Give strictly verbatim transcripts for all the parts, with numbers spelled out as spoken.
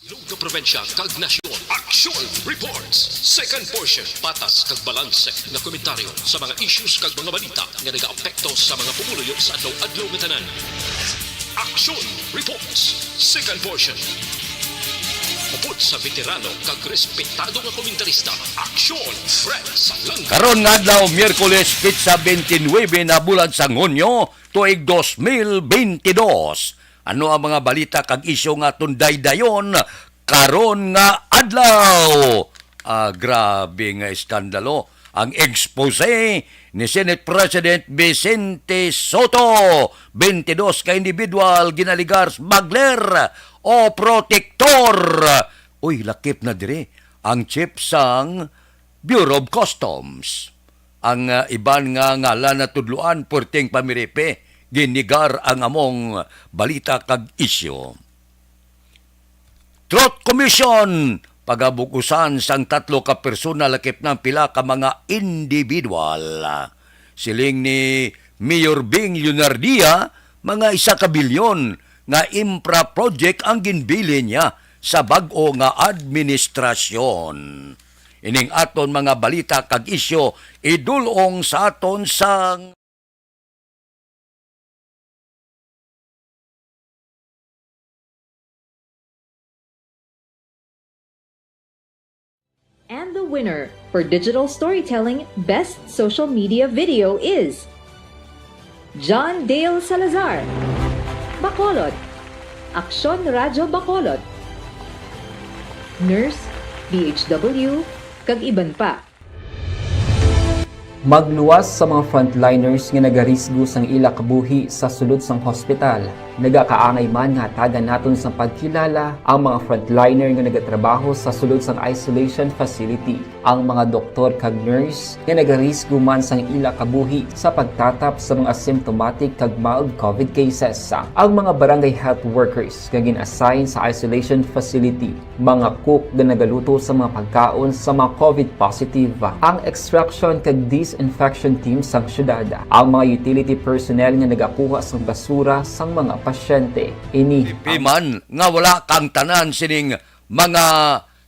Ilog nga probinsya kag nasyon. Action Reports, second portion. Patas kag balanse nga komentaryo sa mga issues kag mga balita nga nagaapekto sa mga pumuluyo sa adlaw-adlaw nga tanan. Action Reports, second portion. Upod sa veterano kag respetado nga komentarista, Action Fred Salangga. Karon nga adlaw, Miyerkules, petsa twenty-nine na bulan sang Hunyo, tuig dos mil bentidós. Ano ang mga balita kag isyu nga aton daydayon karon nga adlaw? Ah, grabe nga eskandalo ang expose ni Senate President Vicente Soto. Bentidós ka individual ginaligar smuggler o protektor. Uy, lakip na diri ang chief sang Bureau of Customs. Ang, ah, iban nga ngalan natudloan, perting pamiripi, ginigar ang among balita kag isyu. Truth Commission, pagabug-usan sang tatlo ka persona, lakip na ang pila ka mga individual. Siling ni Mayor Bing Leonardia, mga isa ka bilyon nga infra project ang ginbilin niya sa bag-o nga administrasyon. Ining aton mga balita kag isyu idul-ong sa aton sang And the winner for digital storytelling best social media video is John Dale Salazar, Bacolod, Aksyon Radyo Bacolod, Nurse, D H W, kag iban pa. Magluwas sa mga frontliners nga nagarisgo sang ila kabuhi sa sulod sang hospital. Nagakaangay man nga hatagan naton sang pagkilala ang mga frontliner nga nagatrabaho sa sulod sang isolation facility, ang mga doktor kag nurse nga nagarisgo man sang ila kabuhi sa pagtatap sa mga asymptomatic kag mild covid cases, ang mga barangay health workers nga gin-assign sa isolation facility, mga cook nga nagaluto sa mga pagkaon sa mga covid positive, ang extraction kag disinfection team sang syudad, ang mga utility personnel nga nagakuha sang basura sang mga pasyente. Ini Ipi man nga wala kang tanan sining mga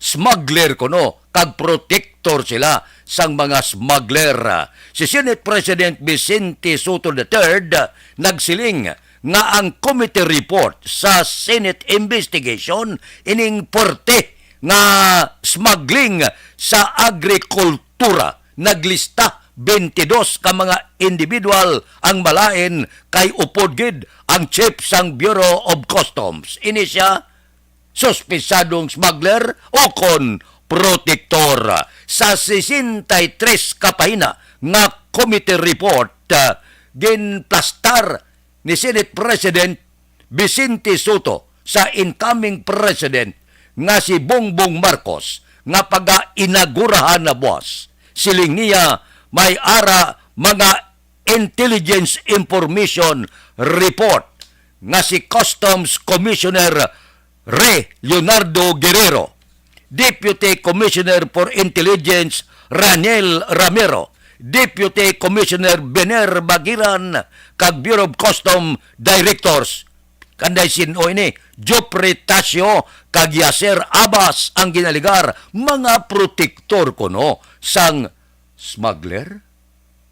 smuggler kuno, kag protektor sila sang mga smuggler. Si Senate President Vicente Soto the third nagsiling nga ang committee report sa Senate investigation ining porte nga smuggling sa agrikultura. Naglista twenty-dos ka mga individual ang malain kay upod gid ang chief sang Bureau of Customs. Ini sia suspisadong smuggler o kon protektor. Sa sesenta y tres ka pahina nga committee report, ah, ginplastar ni Senate President Vicente Soto sa incoming President nga si Bongbong Marcos nga pag-inagurahan na buwas. Siling niya, may ara mga intelligence information report nga si Customs Commissioner Re Leonardo Guerrero, Deputy Commissioner for Intelligence Raniel Ramiro, Deputy Commissioner Bener Bagiran, kag Bureau of Custom Directors. Kanday sin-o ini, Jopre Tasio kag Yasser Abbas ang ginaligar, mga protektor kuno sang smuggler?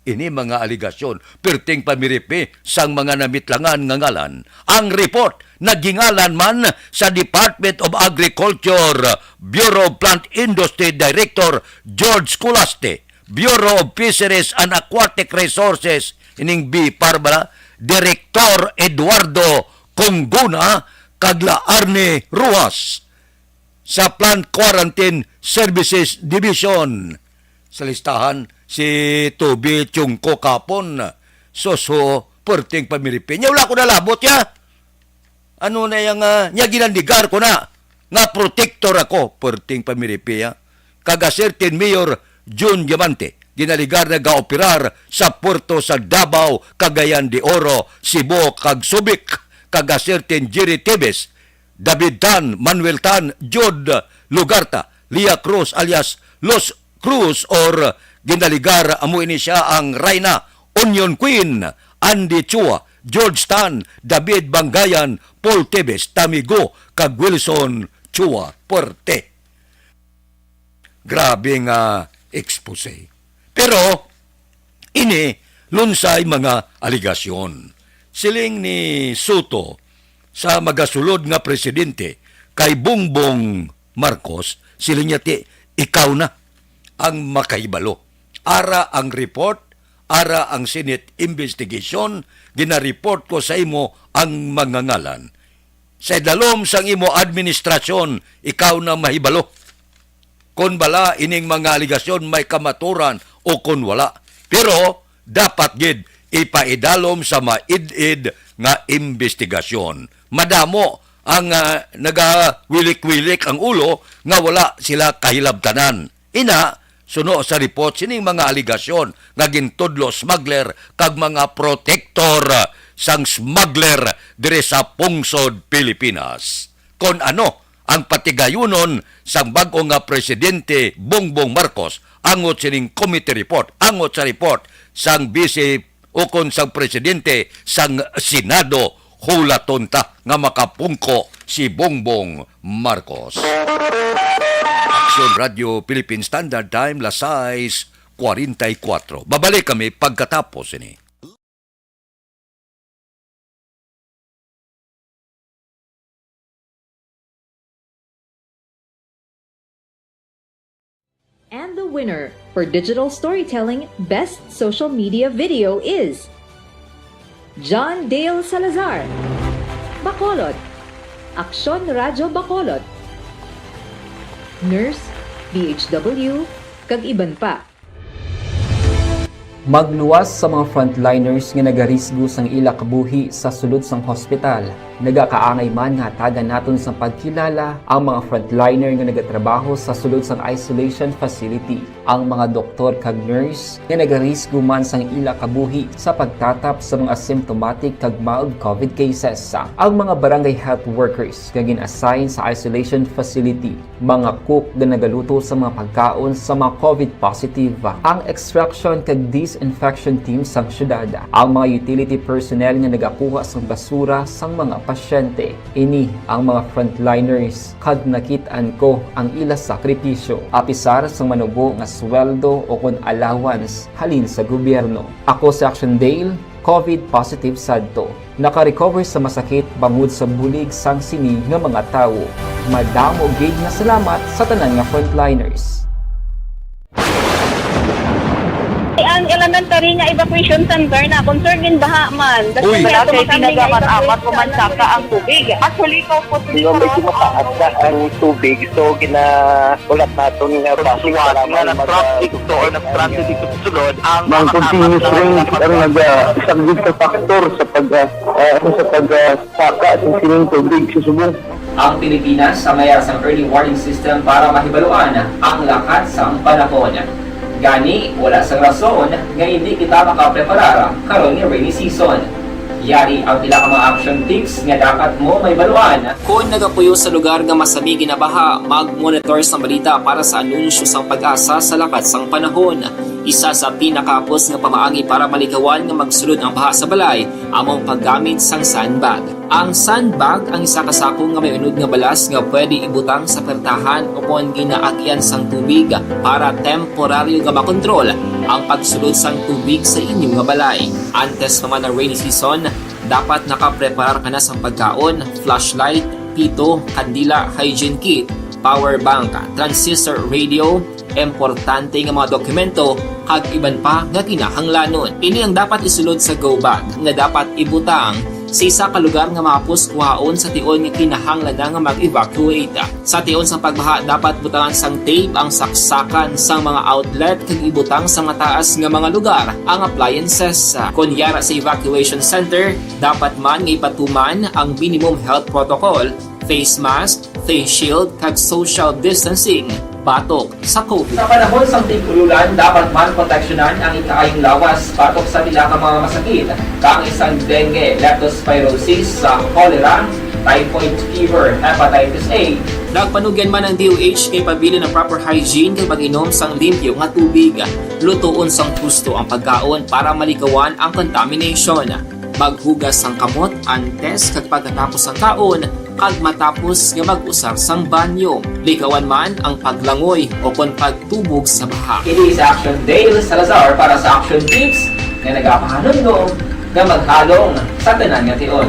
Ini mga aligasyon, perting pamiripi sang mga namitlangan nga ngalan. Ang report nagingalan man sa Department of Agriculture, Bureau of Plant Industry Director George Colaste, Bureau of Fisheries and Aquatic Resources, ining BFAR bala, Director Eduardo Congona, kag la Arne Rojas sa Plant Quarantine Services Division. Sa listahan, si Toby Chungko Kapon. Sus, ho, perting pamiripi. Nya wala ko nalabot, ya. Ano na yang, ah, nya ginandigar ko na nga protektor ako, perting pamiripi, ya. Kag Asertin Mayor Jun Diamante, ginaligar nagaoperar sa puerto sa Davao, Cagayan de Oro, Cebu, kag Subic. Kag Asertin Jerry Tevez, David Tan, Manuel Tan, Jude Lugarta, Lia Cruz alias Los Cruz or ginaligar, amo ini sia ang Reyna, Union Queen, Andy Chua, George Tan, David Bangayan, Paul Tevez, Tamigo, kag Wilson Chua Puerte. Grabe nga expose. Pero, ini lunsay mga aligasyon. Siling ni Soto sa magasulod nga presidente kay Bongbong Marcos, siling niya ti, "Ikaw na ang makahibalo. Ara ang report, ara ang Senate investigation, ginareport ko sa imo ang mga ngalan. Sa idalom sang imo administrasyon, ikaw na mahibalo kon bala ining mga aligasyon may kamaturan o kon wala. Pero dapat gid ipaidalom sa maid-id nga imbestigasyon. Madamo ang, ah, nagawilik-wilik ang ulo nga wala sila kahilabtanan." Ina, suno sa report, sining mga aligasyon nga gintudlo smuggler kag mga protektor sang smuggler diri sa pungsod Pilipinas. Kon ano ang patigayunon sang bag-o nga presidente Bongbong Marcos angot sining committee report, angot sa report sang vice ukon sang presidente sang Senado, hulaton ta nga makapungko si Bongbong Marcos. Aksyon Radio Philippine Standard Time, las sais cuarenta y cuatro. Babalik kami pagkatapos ini. And the winner for Digital Storytelling Best Social Media Video is John Dale Salazar, Bacolod, Aksyon Radyo Bacolod, Nurse, D H W, kag iban pa. Magluwas sa mga frontliners nga nagarisgo sang ila kabuhi sa sulod sang hospital. Nagakaangay man nga hatagan naton sang pagkilala ang mga frontliner nga nagatrabaho sa sulod sang isolation facility, ang mga doktor kag nurse nga nagarisgo man sang ila kabuhi sa pagtatap sa mga asymptomatic kag mild covid cases, ang mga barangay health workers nga gin-assign sa isolation facility, mga cook nga nagaluto sa mga pagkaon sa mga covid positive, ang extraction kag disinfection team sang syudad, ang mga utility personnel nga nagakuha sang basura sang mga pasyente. Ini ang mga frontliners, kag nakit-an ko ang ila sakripisyo, apisar sang manubo nga sweldo o kon allowance halin sa gobyerno. Ako si Action Dale, covid positive sadto. Naka-recover sa masakit bangod sa bulig sang sini nga mga tawo. Madamo gid nga salamat sa tanan nga frontliners. Ang elementary nga evacuation center na concern din baha man. Uy. Wala kay tinaga man amat ko man saka ang tubig. Actually, ko po Pero medyo mataas na ang tubig, so gina-, ulat naton nga basi Pagsuwat para nga man mag-, nag-traffic to or nag-transit dito sa sulod, ang Mang mga continuous tapat na rain ang nag-, nagsaglit sa factor sa pag, ah, ah, sa pag, ah, saka sa sining tubig sa subong. Ang Pilipinas sa mayar sang early warning system para mahibaluan ang lakat sang panahon. Gani, wala sang rason nga hindi kita makapreparar karon nga rainy season. Yari ang pila ka mga action tips nga dapat mo mahibaluan. Kon nagapuyo sa lugar nga masami ginabaha, mag-monitor sang balita para sa anunsyo sang PAGASA sa lakat sang panahon. Isa sa pinakahapos nga pamaagi para malikawan nga magsulod ang baha sa balay amo ang paggamit sang sandbag. Ang sandbag ang isa ka sako nga may unod nga balas nga pwede ibutang sa pertahan o kon ginaagian sang tubig para temporaryo nga makontrol ang pagsulod sang tubig sa inyo nga balay. Antes pa man ang rainy season, dapat nakapreparar ka na sang pagkaon, flashlight, pito, kandila, hygiene kit, power bank, transistor radio, importante nga mga dokumento, kag iban pa nga kinahanglanon. Ini ang dapat isulod sa go bag nga dapat ibutang sa isa ka lugar nga mahapos kuhaon sa tion nga kinahanglan na nga mag-evacuate. Sa tion sang pagbaha, dapat butangan sang tape ang saksakan sang mga outlet kag ibutang sa mataas nga mga lugar ang appliances. Kon yara sa evacuation center, dapat man nga ipatuman ang minimum health protocol, face mask, face shield, kag social distancing batok sa covid. Sa panahon sang tig-ululan, dapat man proteksyonan ang ikaayong lawas batok sa pila ka mga masakit, kaangay sang dengue, leptospirosis, sa cholera, typhoid fever, hepatitis A. Nagpanugyan man ang D O H kay pabilin ang proper hygiene kag pag-inom sang limpyo nga tubig. Lutoon sang husto ang pagkaon para malikawan ang contamination. Maghugas sang kamot antes kag pagkatapos sang kaon, Pag matapos nga mag-usar sang banyo, likawan man ang paglangoy o kon pagtubog sa baha. Ini si Action Dale Salazar para sa Action Tips nga nagapahanumdom nga maghalong sa tanan nga tion.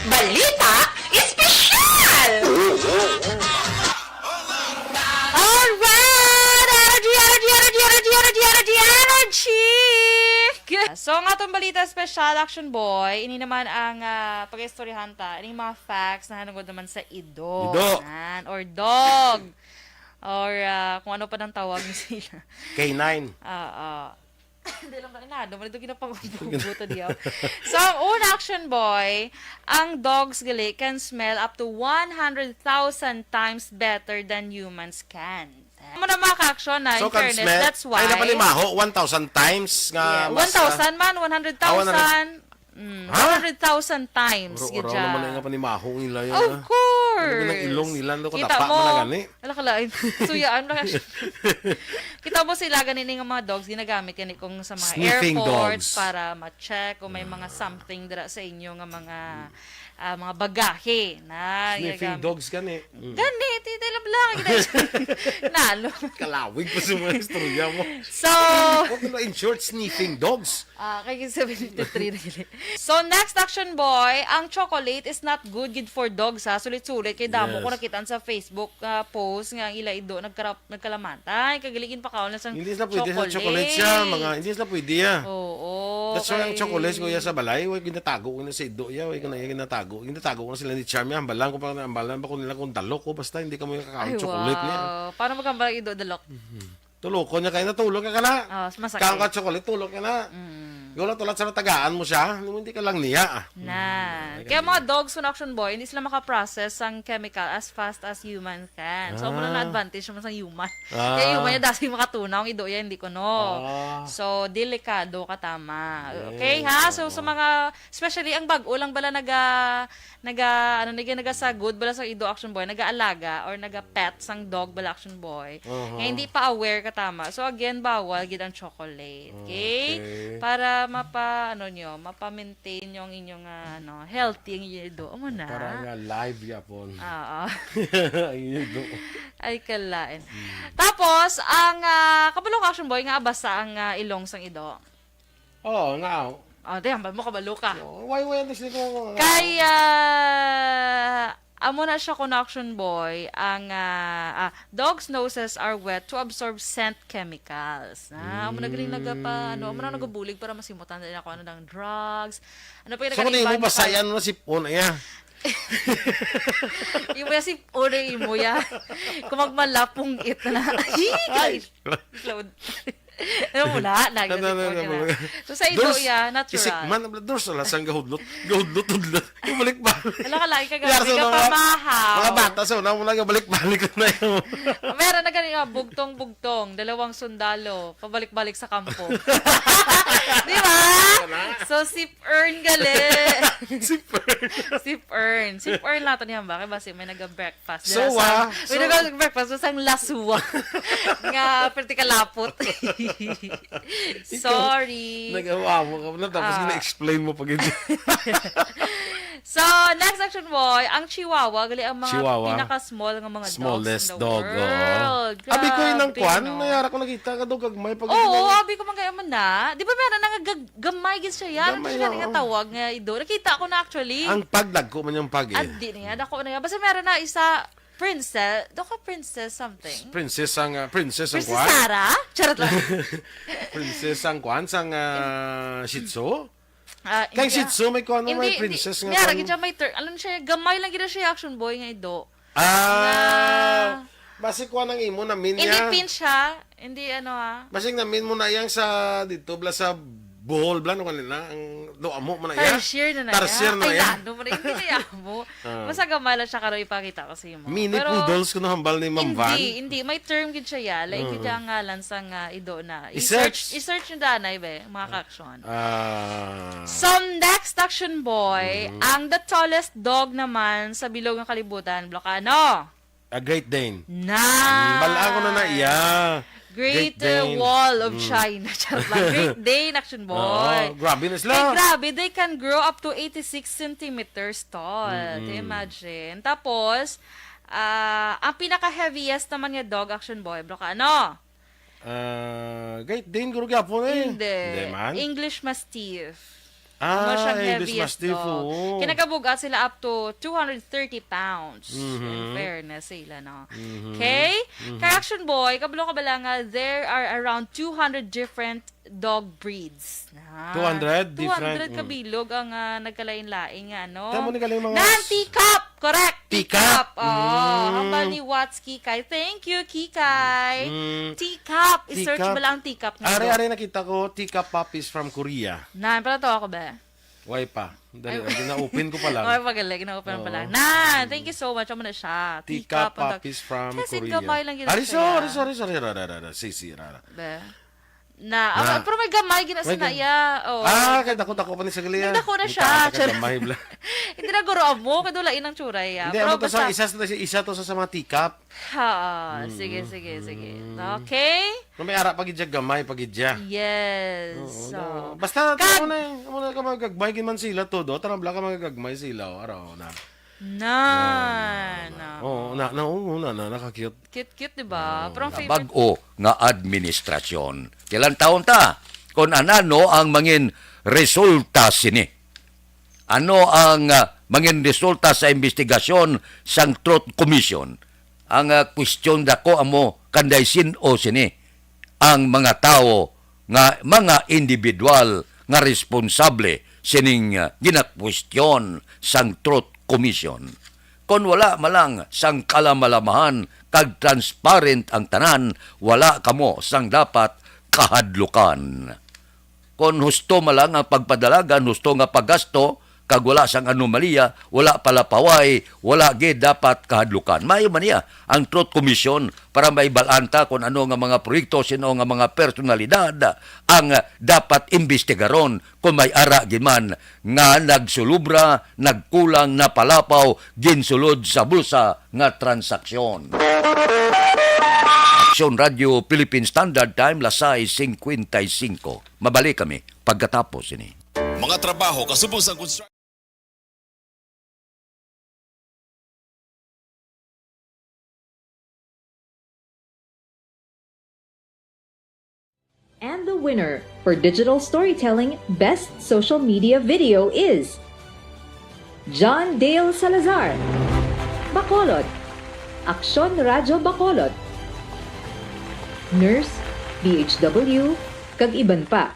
Balita Espesyal! Alright! Energy, energy, energy, energy, energy, energy, energy! So, ang atong balita espesyal, Action Boy, ini naman ang ah, pag-istoryahan ta, ining mga facts na hanungod naman sa ido. Ido. Yan, or dog. Or ah, kung ano pa nang tawag ni sila. K nine. Oo. Hindi lang ba inado? Malito ginapangumbuto diyaw. So, ang una, Action Boy, ang dogs gali can smell up to one hundred thousand times better than humans can. Amo na, mga ka-action, na, So, in can fairness, smell? That's why. Ay, napanimaho, one thousand times nga Yeah, mas, ah, one thousand man, one hundred thousand. Ah, one hundred. Mm, Ha? one hundred thousand times, Uro-uro gid siya. Naman nga panimaho nila yan, Of ah. Course. Ano ba nang ilong nila? Ano, Kita katapa mo, man na gani? Ala, kalain. Suyaan lang siya. Kita mo sila, gani nga mga dogs, ginagamit gani kung sa mga Sniffing airports dogs. Para ma-check kung may mga something dira sa inyo nga mga ah, mga bagahe na Sniffing ginagamit. Dogs gani. Mm. Gani, ti, ti, labla, gani. Nalo. Kalawig pa sa mga istorya mo. So, What do you in short, sniffing dogs? Ah, kay seventy-three na gini. So, next, Action Boy, ang chocolate is not good gid for dogs, ha. Sulit-sulit kay damo ko Yes. Nakita sa Facebook ah, post nga ang ila ido nagkarap nagkalamantay kag gali ginpakaon na sang Hindi sila pwede sa chocolate siya, chocolate. Mga, hindi sila pwede, ah. Oo, That's why ang kay chocolate, kuya, sa balay, way ginatago ko na sa ido, ya, way ko na ginatago. Ginatago ko na sila ni Charm, ya, hambalan ko pa, hambalan pa ko nila kung dalok ko, basta hindi ka mo Ay, kakaon chocolate niya. Wow. Paano maghambal ang ido, dalok? Mhm. Tulokon niya kayo na, tulok ka na. Oh, masakit. Kaon ka chocolate, tulok ka na. Mm. Ikaw lang tulat sa natagaan mo siya, hindi mo, hindi ka lang niya, ah. Na. Mm, Kaya mga ganun. Dogs, kun Action Boy, hindi sila makaprocess sang chemical as fast as human can. So, muna na Ah. Advantage naman sa human. Ah. Kaya human niya dati makatunaw, ang ido niya, hindi ko, no. Ah. So, delikado ka, tama. Yes, Okay, ha? So, oo. Sa mga, especially ang bag-o lang bala naga, naga, ano, naga, nagasagod bala sa ido, Action Boy, nagaalaga or naga-pet sang dog bala, Action Boy, Uh-huh. nga hindi pa aware ka, tama. So, again, bawal gid ang chocolate. Okay? Okay. Para mapa, ano nyo, mapa-maintain nyo ang inyong, ah, ano, healthy ang inyong ido. Amo na. Para nga live yapon. Oo. Ang inyong ido. Ay, kalain. Hmm. Tapos, ang, ah, kabalo ka, Action Boy, nga abasa ang, ah, ilong sang ido. Oo, nga. Oh, di, hambal mo, kabalo ka. Oo, why, why, this little, uh, Kay, ah, amo na siya, kun Action Boy, ang, ah, ah, dogs' noses are wet to absorb scent chemicals. Ah, amo na galing nagapa-, ano, amo na Mm. Nagabulig para masimutan din ako, ano, ng drugs. Ano pa yung So, kung nakalimban mo, basta ka? Yan mo, sipon, iya. Yung may sipon, eh, imo, ya. Kung magmalapong it na. Ay! Load. Ano mo na? Ano, ano, Nagasipon ano, ka na. Ano? So, sa ido, Dors, ya, natural. Isik man, ang dors, wala sang gahudlot. Gahudlot, hudlot. Yung balik ba? Wala ka lagi ka Yara, gawin, so, ka mga, pamahaw. Mga bata, so, na mo lang, balik-balik na yun. Meron na gani nga, bugtong-bugtong, dalawang sundalo, pabalik-balik sa kampo. Di ba? Wala. So, sip-, Earn gali. Sip-earn. Sip-earn. Sip-earn lang to niya ba? Kaya basi may nag-breakfast. So, Dira sa, ah, may so nag-breakfast sa sang laswa. Nga, pwerte ka lapot. Ikaw, Sorry. Nag-awa mo ka na, tapos Ah. Gina-explain mo pa gid. So, next, Action Boy, ang chihuahua, gali ang mga Chihuahua. Pinaka-small nga mga dogs Smallest in the dog, oo. World. Abi ko yung Grabe, kwan, no? Nayara ko nakita ka daw gagmay pag Oo, gagmay. Abi ko man kaya man na. Di ba meron na nga gag-, gamay gid siya yan? Gamay Ano siya lang, nga oh. Tawag nga ido? Nakita ko na actually. Ang pagdagko man yung pag eh. Ah, di na yan. Dako na yan. Basta meron na isa, princess. Dako princess something. Princess ang, ah, princess ang Princess kwan? Sarah? Charot lang. Princess ang kwan, sang, ah, Shih Tzu? Ah, Kay hindi, Shih Tzu, may kuwan mo, hindi, may princess hindi, nga niya, kuwan. Lagi siya may ter-, alam siya, gamay lang gina siya, Action Boy, nga ido. Ah, Nga basi kuwan ang imo, namin Hindi niya. Pin siya, hindi ano ha. Basing namin mo na yang sa dito, bla sa Bohol, bla, no, kanina, ang do amo mo na iya. Tarsier na na iya. Tarsier na Ay, iya. Ano mo na, hindi na iya mo. Ah. Basta gamay lang siya, karon ipakita ko sa imo. Mini Pero, poodles kuno hambal ni Ma'am Van. Hindi, hindi. May term gid siya, ya. Lain gid Mm. Ang ngalan sa nga ido na. I-search. I-search, i-search yung danay, be, mga ka-action. Ah. So, next, Action Boy, Mm. Ang the tallest dog naman sa bilog nga kalibutan, Blocano. A Great Dane. Na. Mm, bal-an ko na na iya. Great, Great Dane. Wall of Mm. China. Charot lang. Great Dane, Action Boy. Oo, grabe na sila. Ay, grabe. They can grow up to eighty-six centimeters tall. Can you Mm-mm. imagine? Tapos, ah, ang pinaka-heaviest naman nga dog, Action Boy, bro, ka ano? Ah, Great Dane, guro gyapon eh. Hindi. Hindi man. English Mastiff. Ah, Ano siyang English heaviest Mastiff, dog. oo. Kinabuga sila up to two hundred thirty pounds. In Mhm. fairness sila, no? Mhm. Okay? Mhm. Kay Action Boy, kabalo ka ba lang nga there are around two hundred different dog breeds? Na. Two hundred two hundred different, mm. Kabilog ang ah, nagkalain-lain nga, ano? Tama ni galing mga Nan, teacup! Correct! Teacup! Oh, Mm. Hambal ni Watts Kikay. Thank you, Kikay. Mm. Teacup! I-search Teacup. Mo lang ang teacup nga Are, dog. Are, nakita ko, teacup puppies from Korea. Nan, pala to ako ba? Why pa? Dali, ang gina-open ko pa lang. Okay, pagaling. Gina-open pa Oo. lang. Nan, thank you so much. Amo na siya. Teacup Teacup ang dog. puppies from Kasi Korea. Gamay lang gina Ari, siya. Sorry, sorry, sorry, ra, ra, ra, ra, sisi, ra, ra. Be. Na, Na. ah, pero may gamay gina May sa gam- iya. Oh. Ah, kaya dako-dako pa ni sa gali, ah. Nagdako na siya. Ang taas, gamay bla. Hindi na guro amo, kadula inang tsuray, ah. Hindi, Pero amo to sa basta- isa, isa, isa to sa, sa mga teacup. Ha, Mm. sige, sige, sige. Mm. Okay? Pero may ara pa gid siya gamay, pa gid siya. Yes. Oo, So, na. Basta, kag- amo na, eh. Amo na ka magagmay gid man sila todo. Tarang bla ka magagagmay sila, oh, araw na. Na, na. Oo, na, na, oo, na, na, naka-cute. Cute-cute, di ba? Oo. Pero ang Nga favorite bag-o nga administrasyon. Ilang taon ta? Kung anano ang mangin resulta sini? Ano ang ah, mangin resulta sa investigasyon sang Truth Commission? Ang ah, kwestiyon dako amo, kanday sin-o sini ang mga tawo nga mga individual nga responsable sining ah, ginakwestiyon sang Truth Commission. Kon wala man lang sang kalamalamahan kag transparent ang tanan, wala kamo sang dapat kahadlukan. Kon husto man lang ang pagpadalagan, husto nga paggasto, kag wala sang anomalya, wala palapaway, wala gid dapat kahadlukan. Maayo man niya ang Truth Commission para maibal-an ta kung ano nga mga proyekto, sino nga mga personalidad ang dapat imbestigaron kung may ara gid man nga nagsulubra, nagkulang, napalapaw, ginsulod sa bulsa nga transaksyon. Aksyon Radio Philippine Standard Time, las sais cincuenta y cinco. Mabalik kami pagkatapos ini. Mga trabaho kasubong sa construction. And the winner for digital storytelling best social media video is John Dale Salazar, Bacolod, Aksyon Radyo Bacolod, Nurse, D H W, kag iban pa.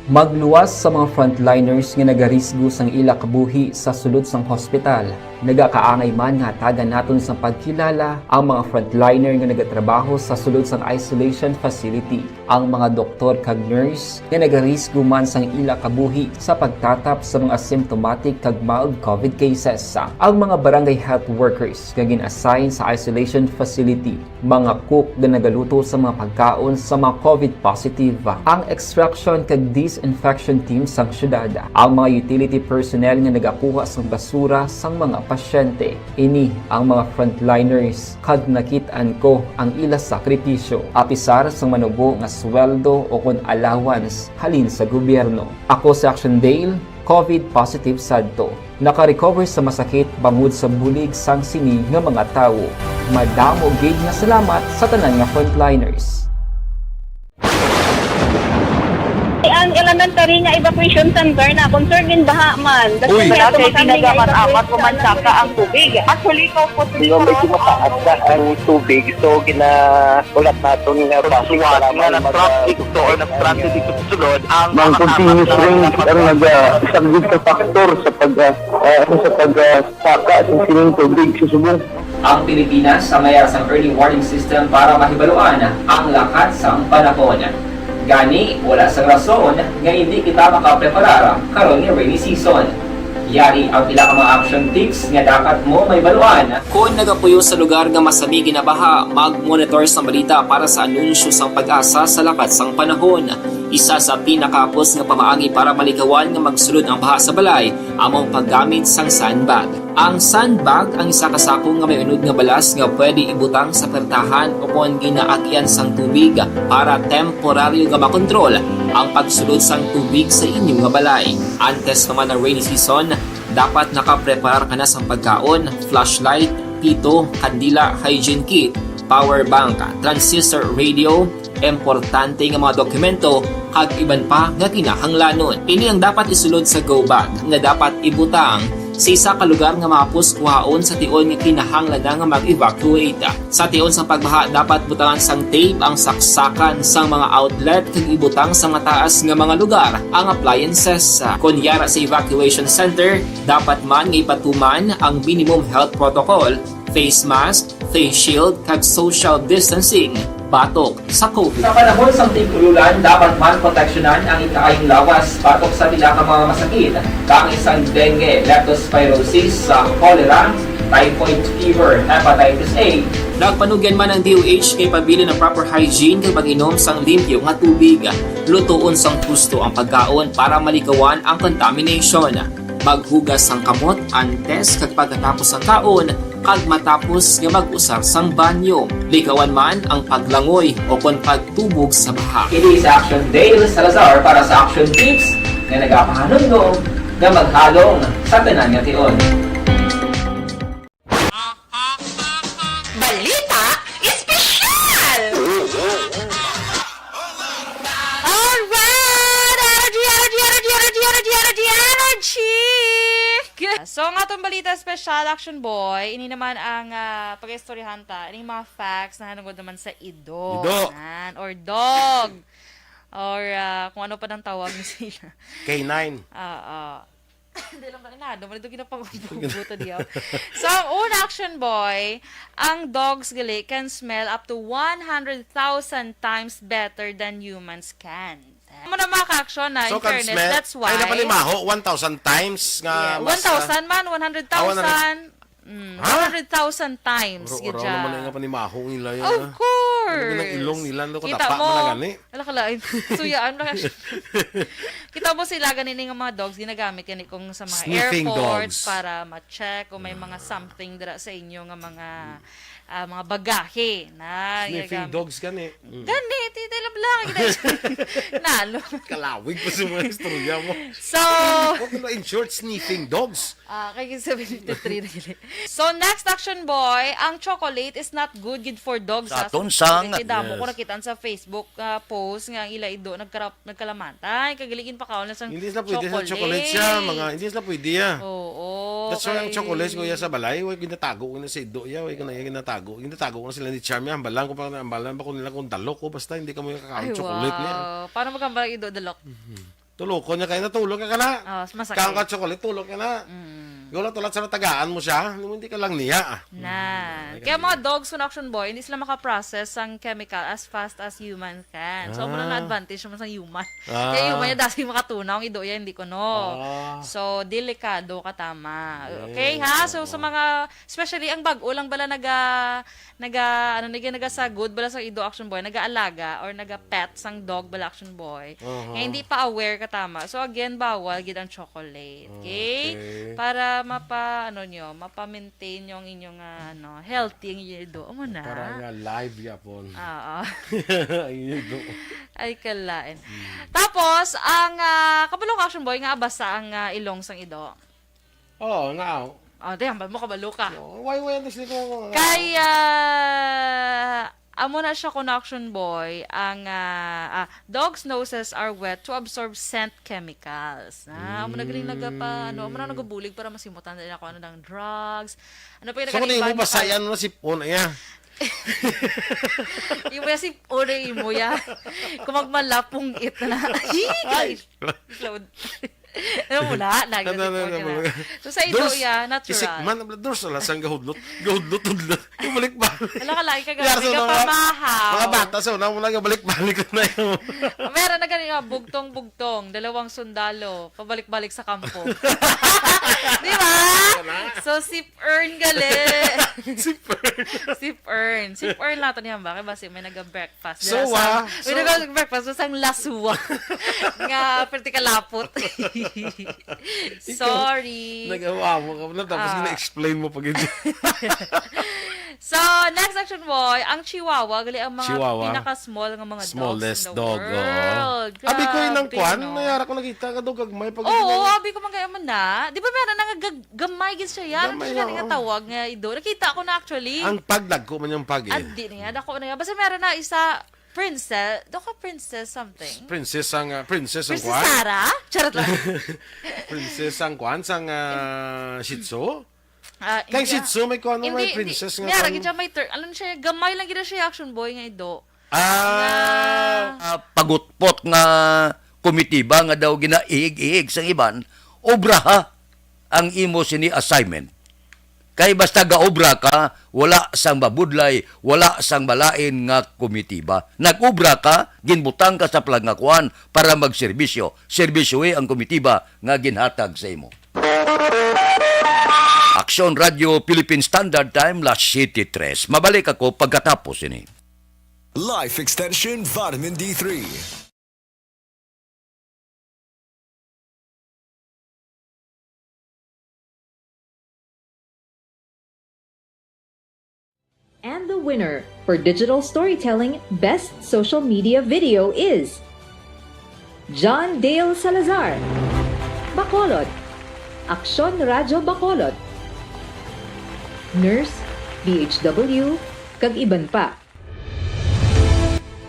Magluwas sa mga frontliners nga nagarisgo sang ila kabuhi sa sulod sang hospital. Nagakaangay man nga hatagan naton sang pagkilala ang mga frontliner nga nagatrabaho sa sulod sang isolation facility, ang mga doktor kag nurse nga nagarisgo man sang ila kabuhi sa pagtatap sa mga asymptomatic kag mild COVID cases, ang mga barangay health workers nga gin-assign sa isolation facility, mga cook nga nagaluto sa mga pagkaon sa mga COVID positive, ang extraction kag disinfection team sang syudad, ang mga utility personnel nga nagakuha sang basura sang mga pasyente. Ini ang mga frontliners kag nakit-an ko ang ila sakripisyo, apisar sang manubo nga sweldo o kon allowance halin sa gobyerno. Ako si Action Dale, COVID positive sadto. Naka-recover sa masakit bangod sa bulig sang sini nga mga tawo. Madamo gid nga salamat sa tanan nga frontliners. Ang elementary nga evacuation center na concern din baha man. Uy, wala kay tinaga man amat kumansaka ang tubig. Actually, ko po medyo mataas na ang tubig, so gina ulat naton nga basic nga nag-traffic to or nag-transit dito sa sulod ang mga continuous rain ang nag-saglit sa factor sa pag ah, ah, sa pag ah, saka sa sining tubig sa subong. Ang Pilipinas ang may sang early warning system para mahibaluan ang lakat sang panahon. Gani, wala sang rason nga hindi kita makapreparar karon nga rainy season. Yari ang pila ka mga action tips nga dapat mo mahibaluan. Kon nagapuyo sa lugar nga masami ginabaha, mag-monitor sang balita para sa anunsyo sang PAGASA sa lakat sang panahon. Isa sa pinakahapos nga pamaagi para maligawan nga magsulod ang baha sa balay amo ang paggamit sang sandbag. Ang sandbag ang isa ka sako nga may unod nga balas nga pwede ibutang sa pertahan o kon ginaagian sang tubig para temporaryo nga makontrol ang pagsulod sang tubig sa inyo nga balay. Antes pa man ang rainy season, dapat nakapreparar ka na sang pagkaon, flashlight, pito, kandila, hygiene kit, power bank, transistor radio, importante nga mga dokumento, kag iban pa nga kinahanglanon. Ini ang dapat isulod sa go bag nga dapat ibutang sa isa ka lugar nga mahapos kuhaon sa tion nga kinahanglan na nga mag-evacuate. Sa tion sang pagbaha, dapat butangan sang tape ang saksakan sang mga outlet kag ibutang sa mataas nga mga lugar ang appliances. Kon yara sa evacuation center, dapat man nga ipatuman ang minimum health protocol, face mask, face shield, kag social distancing batok sa COVID. Sa panahon sang tig-ulan, dapat man proteksyonan ang ikaayong lawas batok sa pila ka mga masakit, kaangay sang dengue, leptospirosis, sa cholera, typhoid fever, hepatitis A. Nagpanugyan man ang D O H kay pabilin ang proper hygiene kag pag-inom sang limpyo nga tubig. Lutoon sang husto ang pagkaon para malikawan ang contamination. Maghugas sang kamot antes kag pagkatapos sang kaon, kag matapos nga mag-usar sang banyo. Likawan man ang paglangoy o kon pagtubog sa baha. Ini si Action Dale Salazar para sa Action Tips nga nagapahanumdom nga maghalong sa tanan nga tion. Balita Espesyal! Alright! Energy, energy, energy, energy, energy, energy, energy! So, ang atong balita espesyal, Action Boy, ini naman ang, ah, pag-istoryahan ta, ining mga facts na hanungod naman sa ido. Ido. Yan, or dog. Or, ah, kung ano pa nang tawag ni sila. K nine. Oo. Hindi lang ba, inado, man ito ginapangubuto diyaw. So, ang una, Action Boy, ang dogs gali can smell up to one hundred thousand times better than humans can. Amo na, mga ka-action, na, So, in can fairness, smell, that's why. Ay, napanimaho, one thousand times nga Yeah, mas, ah, one thousand man, one hundred thousand. Ah, one hundred. Mm, Ha? one hundred thousand times, Ura-ura gid naman siya. Nga panimaho nila yan, Of ah. Course. Ano, ilong nila, no, Kita kadapa mo, man na gani. Ala, kalain. Suyaan na ka. Kita mo sila, ganini nga mga dogs, ginagamit gani kung sa mga Sniffing airports dogs. Para ma-check kung may mga something dira sa inyo nga mga, ah, mga bagahe na Sniffing ginagamit. Dogs gani. Mm. Gani, ti-, ti-, labla, gani. Nalo. Kalawig pa sa mga istorya mo. So, What, in short, sniffing dogs? Ah, kay seventy-three na gid. So, next, Action Boy, ang chocolate is not good gid for dogs, Sa ah. Aton sang Kay damo ko Yes. nakita sa Facebook, ah, post nga ang ila ido nagkara-, nagkalamantay, kag gali ginpakaon na sang Hindi sila pwede sa chocolate siya, chocolate. Mga, hindi sila pwede, ah. Oo, That's why ang kay chocolate, kuya, sa balay, way ginatago na sa ido, ya, way ka na ginatago. Ginatago na sila ni Charm, ya, hambalan ko pa, hambalan ba ko nila kung dalok ko, basta hindi ka mo yung kakaon Ay, chocolate niya. Wow. Paano maghambal ang ido, dalok? Mhm. Tulokon niya kayo, natulog ka ka na. Oh, masakit. Kaon ka chocolate, tulog ka na. Mm. Yung lang tulad sa natagaan mo siya, hindi mo, hindi ka lang niya, ah. Na. Mm. Kaya mga dogs, kun Action Boy, hindi sila makaprocess ang chemical as fast as human can. So, amo na Ah. na advantage naman sa human. Ah. Kaya human niya, dati makatunaw, ang ido niya, hindi ko, no. Ah. So, delikado ka, tama. Yes, Okay, ha? So, sa oo. mga, especially ang bag-o lang bala naga, naga, ano, naga, nagasagod bala sa ido, Action Boy, nagaalaga or naga-pet sang dog bala, Action Boy, Aha. nga hindi pa aware ka, tama. So, again, bawal gid ang chocolate, okay? Okay. Para mapa, ano nyo, mapa-maintain nyo ang inyong, ah, ano, healthy ang inyong ido. Amo na. Para nga live yapon. Oo. Ang inyong ido. Ay, kalain. Hmm. Tapos, ang, ah, kabalo ka, Action Boy, nga abasa ang, ah, ilong sang ido. Oo, nga. Oh, di, hambal mo, kabalo ka. Oo, why, why, honestly, kung, Kay, ah, amo na siya, kun Action Boy, ang, ah, ah, dogs' noses are wet to absorb scent chemicals. Ah, amo na galing nagapa-, ano, amo na Mm. nagabulig para masimutan nila kung ano ng drugs. Ano pa yung So, kung nagaliban imo pa sa yan, ano, sipon, ayan. Imo ya si Ore, imo ya. Kung magmalapong it na. Ay! Ay! Cloud. Ano mo na? Nag-, Ano, ano, report ano, ka na. ano. So, sa ido Dors, ya, natural. Kisikman, ang Dors, wala sang gahudlot. Gahudlot, hudlot. Yung balik-balik. Wala ka lagi ka Yar, gahudlot, so, ka mga, pamahaw. Mga bata, so, na, wala ka balik-balik na yun. Meron na ganun nga, bugtong-bugtong, dalawang sundalo, pabalik-balik sa kampo. Di ba? Wala. So, si Earn gali. Si Fern. Si Fern. Si Fern nato niya ba? Kay basi may naga-breakfast. So, Dira sa, ah, may so naga-breakfast sa sang laswa. Nga, perti kalapot. Sorry. Nagawa mo ka na, tapos Ah. gina-explain mo pa gid. So, next action, boy, ang chihuahua, gali ang mga Chihuahua. pinaka-small nga mga Smallest dogs in the dog, oo. world. Abi ko, inang Grabe, kwan, no? Mayara ko nakita nga daw gagmay pag Oo, ginawa. abi ko, man kaya man na. Di ba meron na nga gag-, gamay gid siya yan? Gamay Ano siya na, nga oo. tawag nga, Ido? Nakita ko na, actually. Ang pag, dagko man yung pag, eh. Ah, di na yan. Ako na yan. Basta meron na isa, princess. Daw ka princess something. Princess ang, ah, princess ang Princess kwan? Sarah? Charot lang. Princess ang kwan, sang, ah, Shih Tzu? Ah, Kay hindi, Shih Tzu, may kuwan mo, hindi, may hindi. princess nga Niya, kuwan. lagi siya may ter-, ano siya, gamay lang gid siya, action boy nga Ido. Ah, Nga ah, pagutpot nga komitiba nga daw ginaihig-ihig sang iban, obraha ang imo sini assignment. Kay basta gaobra ka, wala sang mabudlay, wala sang malain nga komitiba. Nag-obra ka, ginbutang ka sa plag nga kuan para magserbisyo. Serbisyuhi ang komitiba nga ginhatag sa imo. Aksyon Radyo Philippine Standard Time, las siyete tres. Mabalik ako pagkatapos ini. Life Extension Vitamin D three. And the winner for digital storytelling best social media video is John Dale Salazar, Bacolod, Aksyon Radyo Bacolod, Nurse, D H W, kag iban pa.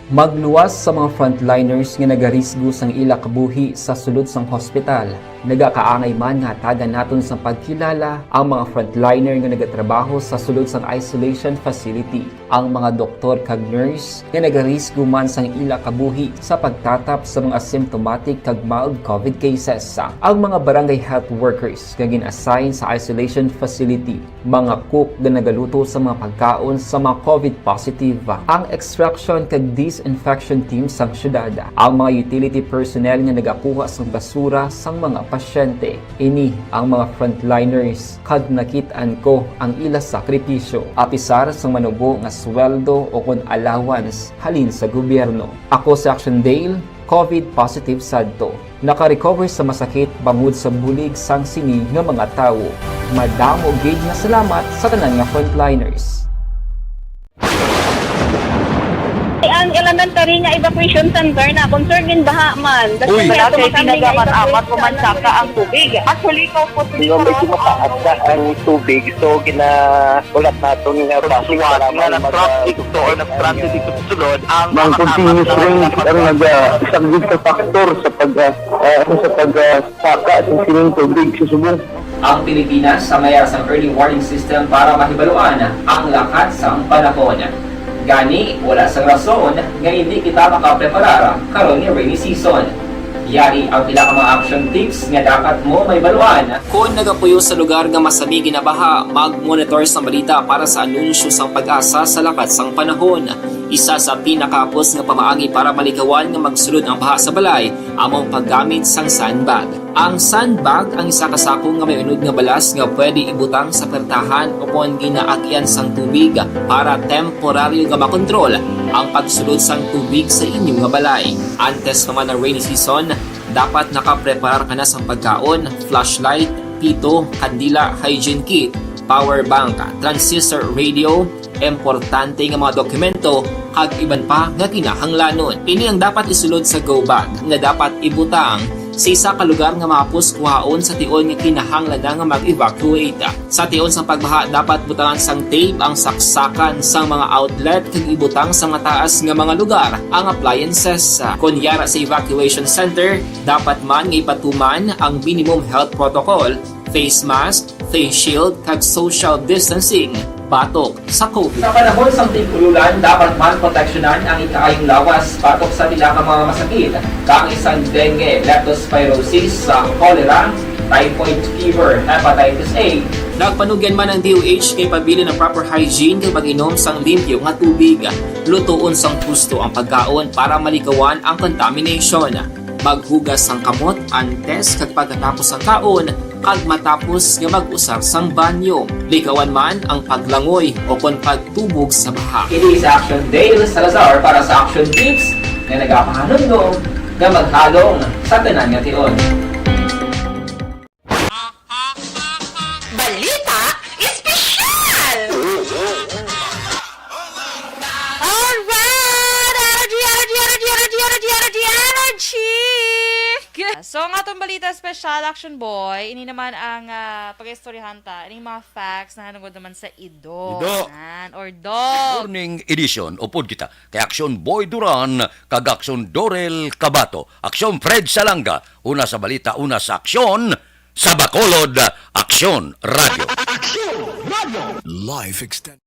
Magluwas sa mga frontliners nga nagarisgo sang ila kabuhi sa sulod sang hospital. Nagakaangay man nga hatagan naton sang pagkilala ang mga frontliner nga nagatrabaho sa sulod sang isolation facility, ang mga doktor kag nurse nga nagarisgo man sang ila kabuhi sa pagtatap sa mga symptomatic kag mild covid cases, ang mga barangay health workers nga gin-assign sa isolation facility, mga cook nga nagaluto sa mga pagkaon sa mga covid positive, ang extraction kag disinfection team sang syudad, ang mga utility personnel nga nagakuha sang basura sang mga pasyente. Ini ang mga frontliners, kag nakit-an ko ang ila sakripisyo, apisar sang manubo nga sweldo o kon allowance halin sa gobyerno. Ako si Action Dale, covid positive sadto. Naka-recover sa masakit bangod sa bulig sang sini nga mga tawo. Madamo gid nga salamat sa tanan nga frontliners. Ang elementary nga evacuation center na concern gid baha man. Uy. Wala kay ginagamat-amat, kumansaka ang tubig. Actually, ikaw po, Di ba, medyo mataas na ang tubig, so gina-, ulat naton nga traffic para nga mag-, nag-traffic to or nag-traffic dito sa sulod, ang Ang mga continuous kasama rain ang naga-, isang big factor sa pag, ah, ah, ano, sa pag, ah, saka sa sining tubig sa subong. Ang Pilipinas sa mayara sang early warning system para mahibaluan ang lakat sang panahon. Gani, wala sang rason nga hindi kita makapreparar karon nga rainy season. Yari ang pila ka mga action tips nga dapat mo mahibaluan. Kon nagapuyo sa lugar nga masami ginabaha, mag-monitor sa balita para sa anunsyo sang PAGASA sa lakat sang panahon. Isa sa pinakahapos nga pamaagi para malikawan nga magsulod ang baha sa balay amo ang paggamit sang sandbag. Ang sandbag ang isa ka sako nga may unod nga balas nga pwede ibutang sa pertahan o kon ginaagyan sang tubig para temporaryo nga makontrol ang pagsulod sang tubig sa inyo nga balay. Antes pa man ang rainy season, dapat nakapreparar ka na sang pagkaon, flashlight, pito, kandila, hygiene kit, power bank, transistor radio, importante nga mga dokumento, kag iban pa nga kinahanglanon. Ini ang dapat isulod sa go bag nga dapat ibutang sa isa ka lugar nga mahapos kuhaon sa tion nga kinahanglan na nga mag-evacuate. Sa tion sang pagbaha, dapat butangan sang tape ang saksakan sang mga outlet kag ibutang sa mataas nga mga lugar ang appliances. Kon yara sa evacuation center, dapat man nga ipatuman ang minimum health protocol, face mask, face shield, kag social distancing batok sa covid. Sa panahon sang tig-ululan, dapat man proteksyonan ang ikaayong lawas batok sa pila ka mga masakit, kaangay sang dengue, leptospirosis, sa cholera, typhoid fever, hepatitis A. Nagpanugyan man ang D O H nga ipabilin ang proper hygiene kag pag-inom sang limpyo nga tubig. Lutoon sang husto ang pagkaon para malikawan ang contamination. Maghugas sang kamot antes kag pagkatapos sang kaon, kag matapos nga mag-usar sang banyo. Likawan man ang paglangoy o kon pagtubog sa baha. Ini si Action Dale Salazar para sa Action Tips nga nagapahanumdom nga maghalong sa tanan nga tion. So, ang atong balita special, Action Boy, ini naman ang ah, pag-istoryahan ta, ining mga facts na hanungod naman sa ido. Ido. Yan, or dog. Morning edition, upod kita kay Action Boy Duran kag Action Dorel Kabato, Action Fred Salanga, una sa balita, una sa aksyon, sa Bacolod Aksyon Radio. Life extended.